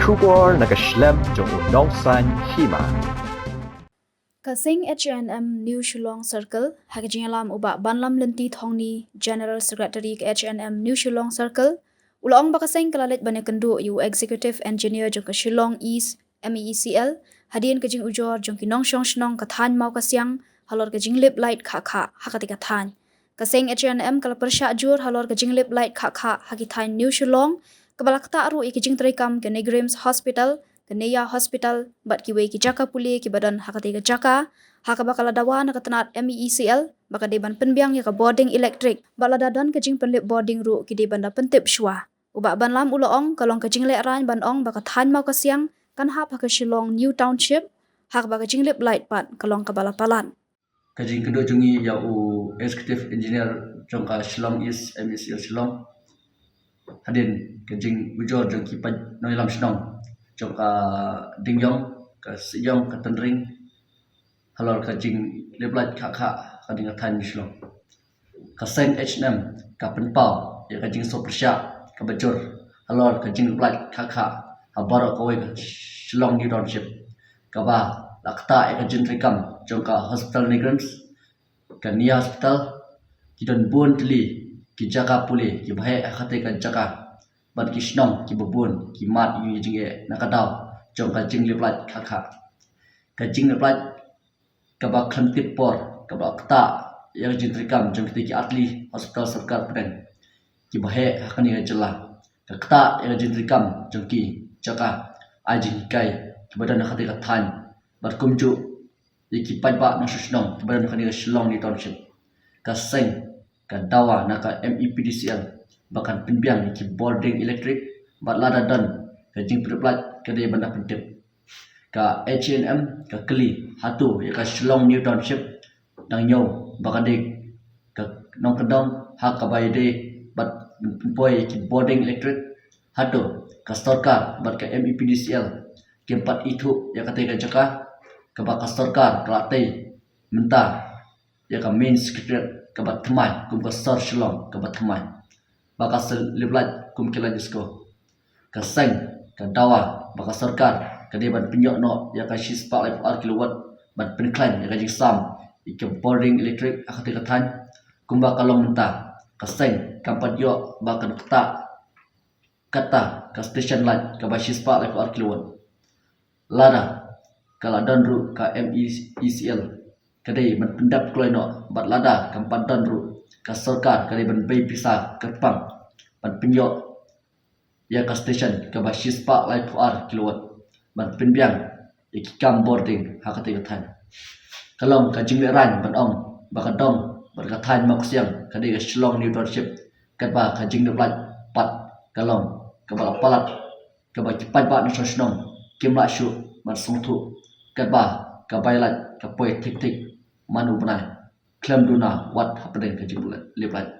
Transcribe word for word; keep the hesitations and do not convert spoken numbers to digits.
Khubor na ka shlem jong u nongsan hima. Ka seng H A N M New Shillong Circle, ha ka jingïalam u Bah Banlam Lynti Thongni, General Secretary ka H A N M New Shillong Circle, u la ong ba ka seng ka la leit ban ïakynduh ïa u Executive Engineer jong ka Shillong East M E E C L, hadien ka jingujor jong ki nongshong shnong ka thaiñ Mawkasiang, halor ka jinglip light khah khah ha katei ka thaiñ. Ka seng H A N M ka la pyrshah jur halor ka jinglip light khah khah ha ki thaiñ New Shillong, kaba la ktah ruh ïa ki jingtreikam ka NEIGRIHMS Hospital, ka Neia Hospital, bad kiwei ki jaka pule kiba don ha katei ka jaka, ha kaba ka la dawa na ka tnat M E E C L ba ka dei ban pynbiang ïa ka bording elektrik bad lada don ka jingpynlip bording ruh ki dei ban da pyntip shuwa. U Bah Banlam u la ong, ka long ka jinglehrain ban ong ba ka thaiñ Mawkasiang kan hap ha ka Shillong New Township, ha kaba ka jinglip light pat ka long kaba la palat. Ka jingkynduh jong ngi ïa u Executive Engineer jong ka Shillong East M E E C L Shillong, hadien ka jingujor jong ki paid nongïalam shnong jong ka Dingiong, ka Sieiñiong, ka Tynring, halor ka jinglip light khah khah ha ka ding ka thaiñ Shillong. Ka seng H A N M ka pynpaw ïa ka jingsngewpyrshah kaba jur halor ka jinglip light khah khah ha baroh kawei ka Shillong New Township, kaba la ktah ïa ka jingtreikam jong ka Hospital NEIGRIHMS, ka Neia Hospital, ki don bun tylli ki jaka pule kiba heh ha katei ka jaka, bad ki shnong kiba bun ki mad ïa ki jingeh na ka daw jong ka jinglip light khah khah. Ka jinglip light kaba khlem tip por kaba ktah ïa ka jingtreikam jong kitei ki artylli hospital sorkar pdeng kiba heh ha kane ka jylla, ka ktah ïa ka jingtreikam jong ki jaka ai jinghikai kiba don ha katei ka thaiñ, bad kumjuh ïa ki paidbah nongshong shnong kiba don ha kane ka Shillong New Township. Ka seng ka dawa na ka M E P D C L ba kan pynbiang ïa ki bording elektrik bad lada don ka jingpynlip light ka dei ban da pyntip. Ka H A N M ka kylli hato ïa ka Shillong New Township dang ñiew ba ka dei ka nongkyndong ha kaba ïadei bad pynpoi ïa ki bording elektrik, hato ka sorkar bad ka M E P D C L kim pat ithuh ïa katei ka jaka kaba ka sorkar ka la tei mynta ïa ka main secretariat kaba thymmai kum ka sor Shillong kaba thymmai, ba ka sa lip light kum ki light disco. Ka seng ka dawa ba ka sorkar ka dei ban pynïoh noh ïa ka shispah laiphew ar kilowatt ban pynkhlaiñ ïa ka jingsam ïa ka bording elektrik ha katei ka thaiñ, kumba ka long mynta. Ka seng kam pat ïoh ba kan ktah kata ka station light kaba shispah laiphew ar kilowatt. Lada ka la don ruh ka M E E C L ka dei ban pyndep kloi noh, bad lada kam pat don ruh ka sorkar ka dei ban bei pisa kyrpang ban pynïoh ïa ka station kaba shispah laiphew ar kilowatt ban pynbiang ïa ki kam bording ha katei ka thaiñ. Ka long ka jinglehrain ban ong ba ka dong bad ka thaiñ Mawkasiang ka dei ka Shillong New Township, katba ka jinglip light pat ka long kaba la palat, kaba ki paidbah nongshong shnong kim lah shuh ban sngewthuh, katba ka bai light ka poi thik thik man u bnai khlem duna wat hapdeng ka jinglip light.